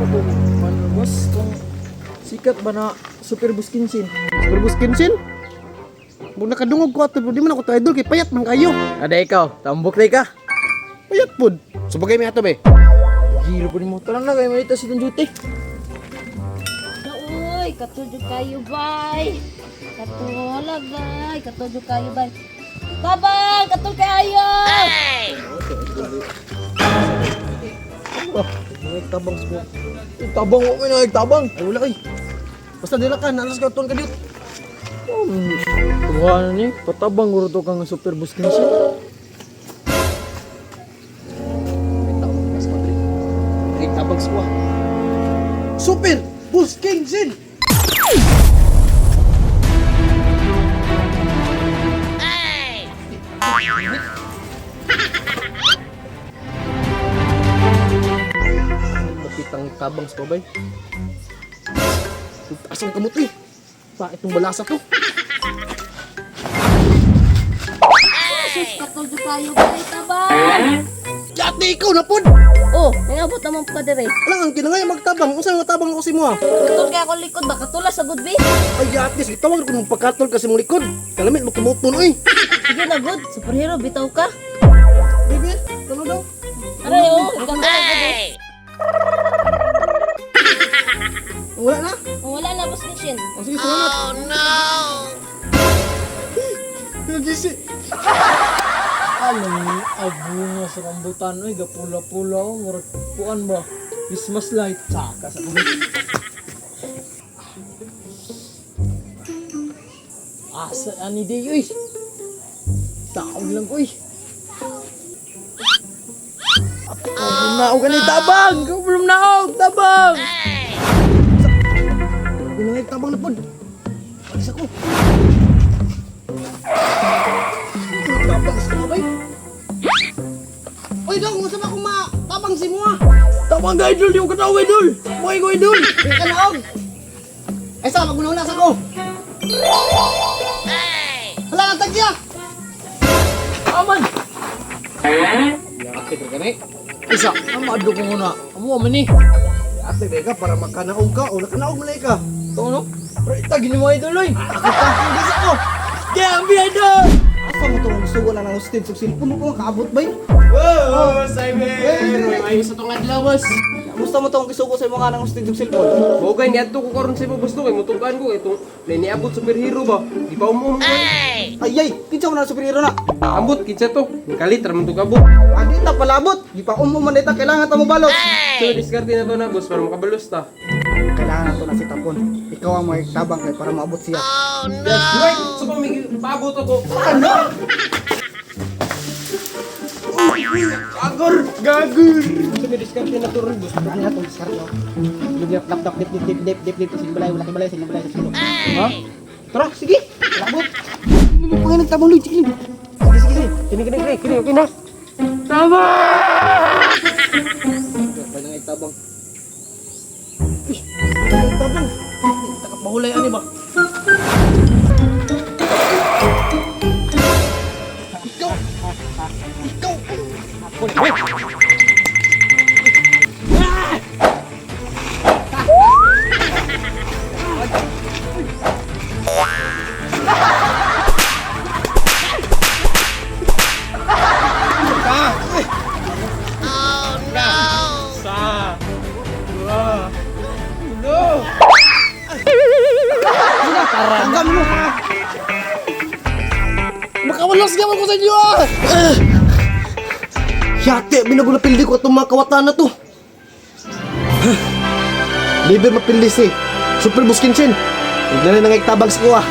Katong ano boss, kung sikat ba na Super Boss Kinsin? Super Boss Kinsin? Mung nakadungog ko ato, di man ako to idol kay payat man kayo. Ada ikaw, tambok na ka. Payat pud. Subagay mi ato be. Giro po ni mo. Tara na kayo malita si Don Jute. Uy, katudyo kayo, bay. Katulag, bay. Katudyo kayo, bay. Tabang! Katul kayo! Oh, tabang sa Tabang mo na tabang. Ay wala oy. Basta dila ka, nalas ka tuon ka dito. Tuwa na ni, patabang guro to kang Super Boss Kinsin. May tao mas madre. Ay tabang sa Super Boss Kinsin! Makitang tabang sa babay. Taas ang kamot eh. Pa itong balasa to. Sus, katudyo kayo, bay. Tabang! Yate ikaw na pod. Oh, nangabot naman po ka dire. Alang ang kinangay magtabang. Unsa nga tabang ako si mo ah? Katul kay ako likod ba? Katula sa good, bay. Ay yate, sige tawag ko mong pagkatol kasi mong likod. Kalamit mo kumuton oy. Sige na, good. Superhero, bitaw ka. Baby, ano daw? Aray, oh. Ikaw na, good, eh. Wala na. Oh, wala na, Boss Kinshin. Oh, sige, salamat. Oh no. Nagisi. Alam, abunga sa rambutan oy, gapula-pula oh, murag kuan ba? Christmas light saka sa tubig. Asa ani day oy. Taon lang oy. Kabulom na og ani tabang, kabulom na og tabang. Gunangay tabang na pod. Alis ako. Tabang sa kabay. Oy dong, unsa ba kung matabang si mo ah? Tabang ka idol, di ko katawa idol. Buhay ko idol. Di ka naog. Ay sa magunaw na sa ko. Hala nang tagya. Aman. Yate ka ni. Isa, ang maadlo ko muna. Amo man ni. Yate ka para makanaog ka o nakanaog man ka. Ito no? Pero itagin mo idol oy. Ako ka, hindi sa ko. Gambi idol. Asa mo to ang suwa lang ang hostage sa cellphone mo ko kaabot ba yun? Oh, Cyber! Ayos sa tong adlaw, boss. Gusto mo to ang gisugo sa imong kanang hostage sa cellphone? Mao kay niadto ko karon sa imo boss no kay mutugan ko kay itong niabot superhero ba. Di pa umum. Ay ay, kinsa man ang superhero na? Ambot kinsa to? Nikalit ra man to kabot. Adi ta palabot, di pa umo man ita kailangan ta mo balot. So diskarte na to na boss para makabalos ta. Kailangan na to na si Tapon. Ikaw ang may tabang kay para maabot siya. That's right. So pa may paabot ako. Ano? Gagor, gagor. So may diskarte na to ron boss. Ano na to diskarte? Lugyak lap lap dip dip dip dip dip dip sige balay wala kay balay sige balay sa silo. Ha? Tara, sige. Labot. Panginag tabang luy, sige. Sige sige sige. Kini kini kini kini okay na. Tama! Panangay tabang. Uy, panangay tabang. Takapahulay ani ba? Ikaw! Ikaw! Sa. Dua. Ulo. Tanggam mo! Makawalas naman ko sa inyo ah! Yate, binago na pildi ko itong mga kawatan na to. Libre mapildi si Super Boss Kinchin. Huwag na rin nangigtabang sa kuha.